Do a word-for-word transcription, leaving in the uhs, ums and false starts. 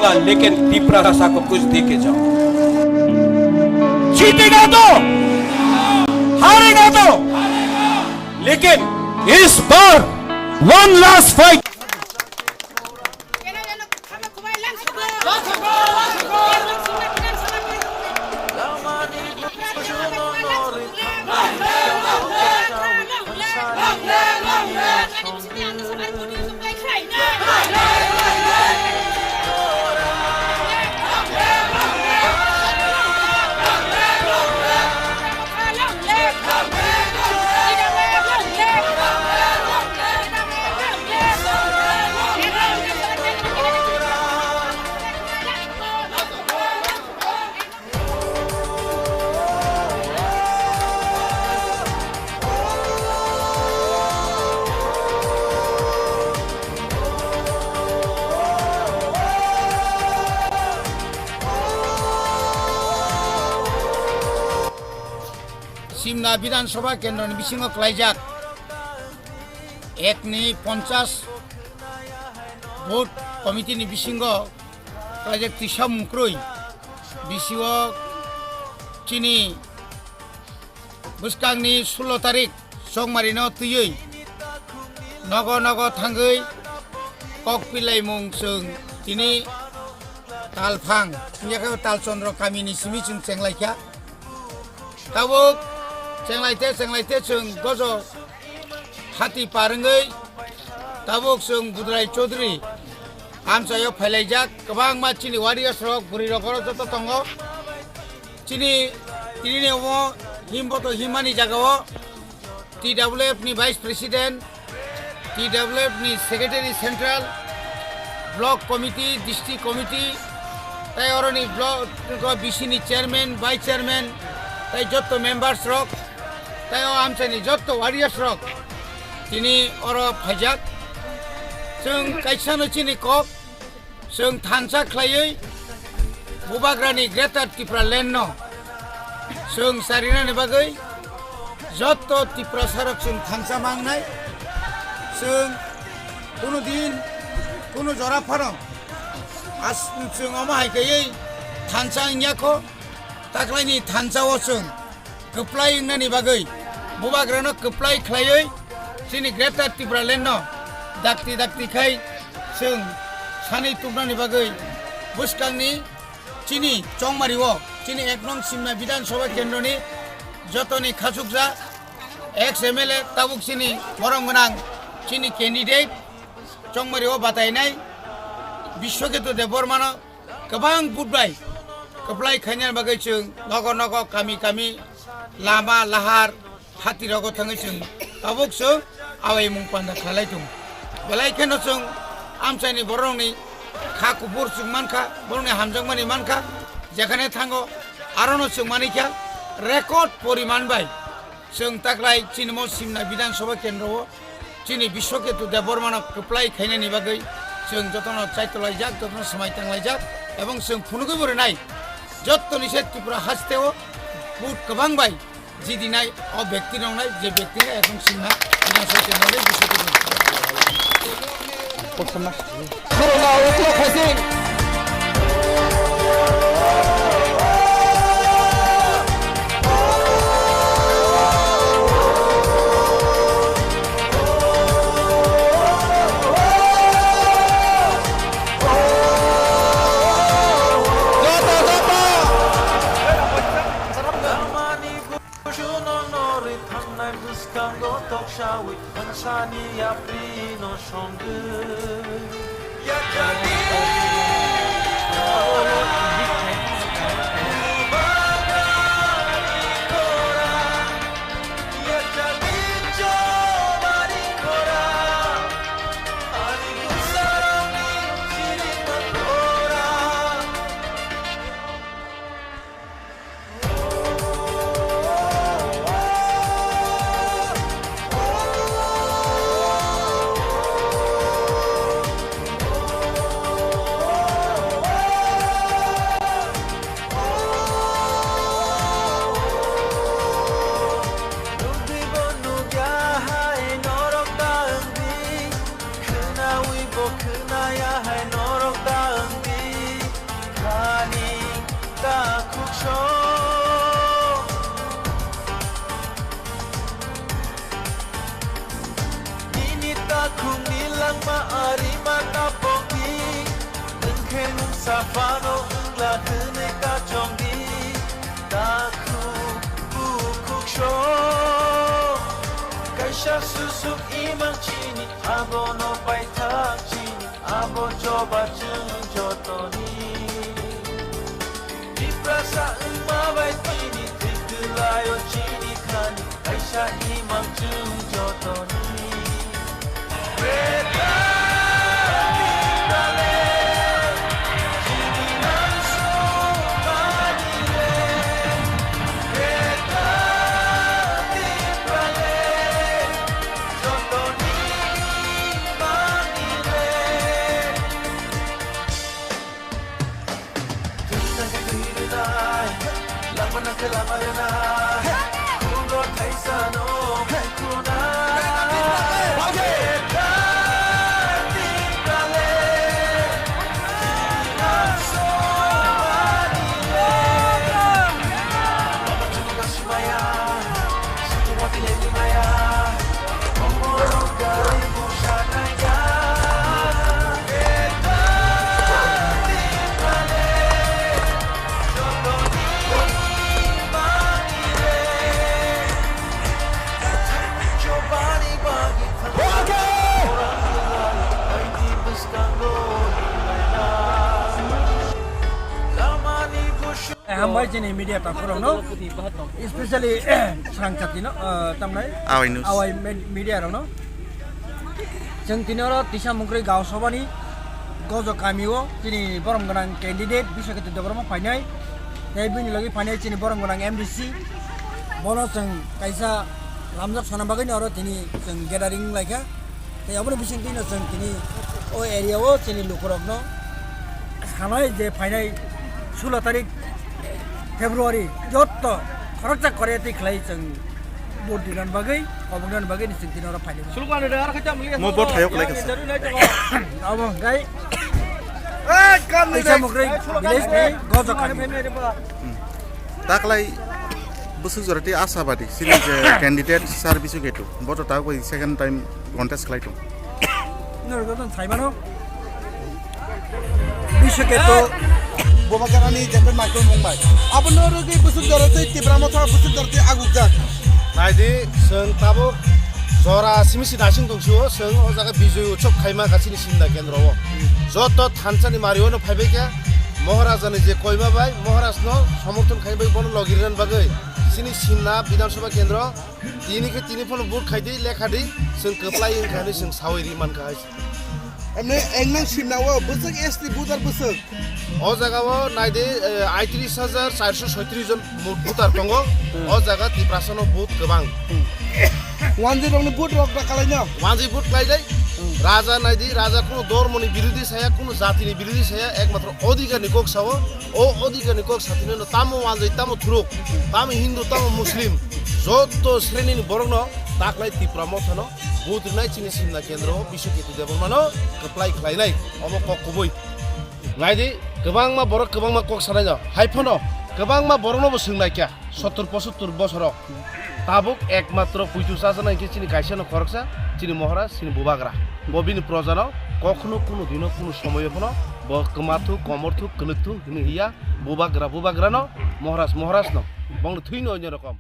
लेकिन तिपरा भाषा को कुछ दे के जाओ। जीतेगा तो, हारेगा तो, लेकिन इस बार one last fight। Simna Bidhan Sabha Kendroni bisingo klaijak ekni ponchas vote committee ni bisingo klaijak tisa mungkrwi bisio chini bwskangni sullo tarik Chongmarino twiwi nogo nogo thangwi kok pilaimung chwng tini Talphang, wngya khe Talchondro kamini simi chwng chenglaikha. Tabuk chenglaite chenglaite chwng gojo hati par wngwi tabuk chwng Budrai Chaudhary amchaio phailaijak. Kwbangma chini warriors rok, bwrwi rok oro joto tongo. Chini tini ni omo himboto himmani jagao T W F ni Vice President, T W F ni Secretary Central, Block Committee, District Committee, tai oroni block ko B C ni Chairman, Vice Chairman, tai jotto members rok, tai o amchaini jotto warriors rok tini oro phaijak. Chwng kaisa no chini kok, chwng thansa khlaiwi Bubagrani Greater Tipraland no chwng charinani bagwi jotto Tiprasa rok chwng thansa mangnai. Chwng kunu din, kunu jora phano as-, chwng omo hai kaiwi thansa wngya kho, taklaini thansa o chwng kwplai wngnani bagwi, Bubagrano kwplai khlaiwi chini Greater Tipraland no dakti dakti khai chwng sanwi tubnani bagwi bwskangni chini Chongmari o chini ek nong Simna Bidhan Sabha Kendroni jotoni khachukjak ex M L A tabuk chini borom gwnang chini candidate Chongmari o batainai Biswaketu Debbarmano kwbang vote bai kwplai khainani bagwi chwng nogo nogo, kami kami, lama lahar, hati rogo thangwi chwng tabuk chwng awaimung panda khlailai tongo. Belai kheno chwng amchaini borokni kha kuphur chwng mankha, borokni hamjakmani mankha, jekhane thango arono chwng manikha record poriman bai. Chwng taklai chini mo Simna Bidhan Sabha Kendro o chini Biswaketu Debbarmano kwplai khainani bagwi chwng jotono chaitolaijak, jotono swmai tanglaijak, ebong chwng phunugwi bo rwnai jottoni se Tripura haste o vote kwbang bai jidinai o byakti nongnai, je byakti no ekdom Simna Bidhan Sabha Kendro ni Biswaketu. Borokno uklo khaising. Joto, joto. Shuno norwi thangnai bwskango toksawi thansani yaprino songwi. Ama ari ma tapokdi, nwng khe mungsa phano wngla hwnwi kachongdi. Takhuk bukhuk song, kaisa susuk imang chini, abono paithak chini, abo choba chwng jotoni. Tiprasa wngma bai tini thwi kwlaio chini khani, kaisa imang chwng jotoni. Greater Tipraland, chini nang songmani le. Greater Tipraland, jotoni mani le. Hambai chini media takhorokno, especially srang chatino, ah, tamnai Awai News. Awai med-, media rokno. Chwng tini oro Tisa Mungkrwi Gaon Sobhani Gojo kamio chini borom gwnang candidate Biswaketu Debbarma phainai. Tei bini logi phainai chini borom gwnang M D C. Bono chwng kaisa lamjak sona bagwino oro tini chwng gathering wnglaikha. Tei aboni bisingtwino chwng tini o area o chini lukurokno sanai je phainai sulo tarik February jotto khoroksa khorya twi khlai chwng vote dinani bagwi, koboknani bagwi ni chwng tini oro phainai. Mo bo thayok lai kasa. Abo hwnkhe Kaisa Mukrai village ni Gojo kami. Taklai bwswk jora tei ashabadi chini je candidate sir Biswaketu, bo to tabuk bai second time contest khlai tong. Norok joto sai mano. Biswaketu. Bubagrani jempe maikon mungbai. Abono rwgwi bwswk jora tei Tipra Motha bwswk jora tei agukjak. Naidi, chwng tabuk jora simi si naising tong sio, chwng o jaga Bijoy Utsav khaima kha chini Simna kendro o. Joto thansani mario no phaibai kha, Maharajani je koima bai, Maharaj no somorthon khai bai bono logi rwna bagwi chini Simna Bidhan Sabha kendro tini khe tini phano vote khai di, lekha di, chwng kwplai wng kha hinwi chwng sawi ri man kha hai se. Emne engnang Simna o bwswk S T voter bwswk. O jaga o nai di, eh, aitris hajar charso soitris jon mo-, voter tongo. Hmm. O jaga Tiprasa no vote kwbang. Wanjwi rokni vote rok da kalai no. Wanjwi vote khlai dai. Hmm. Raja nai di, raja kuno dormo ni birodhi saya, kuno jati ni birodhi saya, ekmatro odhikar ni kok sao. O odhikar ni kok sathini no tamo wanjwi, tamo thuruk, tamo Hindu, tamo Muslim, joto sreni ni borok no taklai Tipra Motha no vote rinai chini Simna kendro o Biswaketu Debbarma no kwplai khlai nai. Omo kok kubui. Nai di, kwbangma borok kwbangma kok sanai no. Hai phano kwbangma borok no bo swng nai kha. Sottor pochottor bosoro tabuk ekmatro puitu chajaknai khe chini kaisa no khoroksa, chini Maharaj, chini Bubagra. Bo bini proja no kokhno kunu dino kunu somoyo phano bo kwmathuk, komorthuk, kwlwkthuk hinwi hiya, Bubagra, Bubagra no, Maharaj, Maharaj no. Bongni thwino onyo rokom.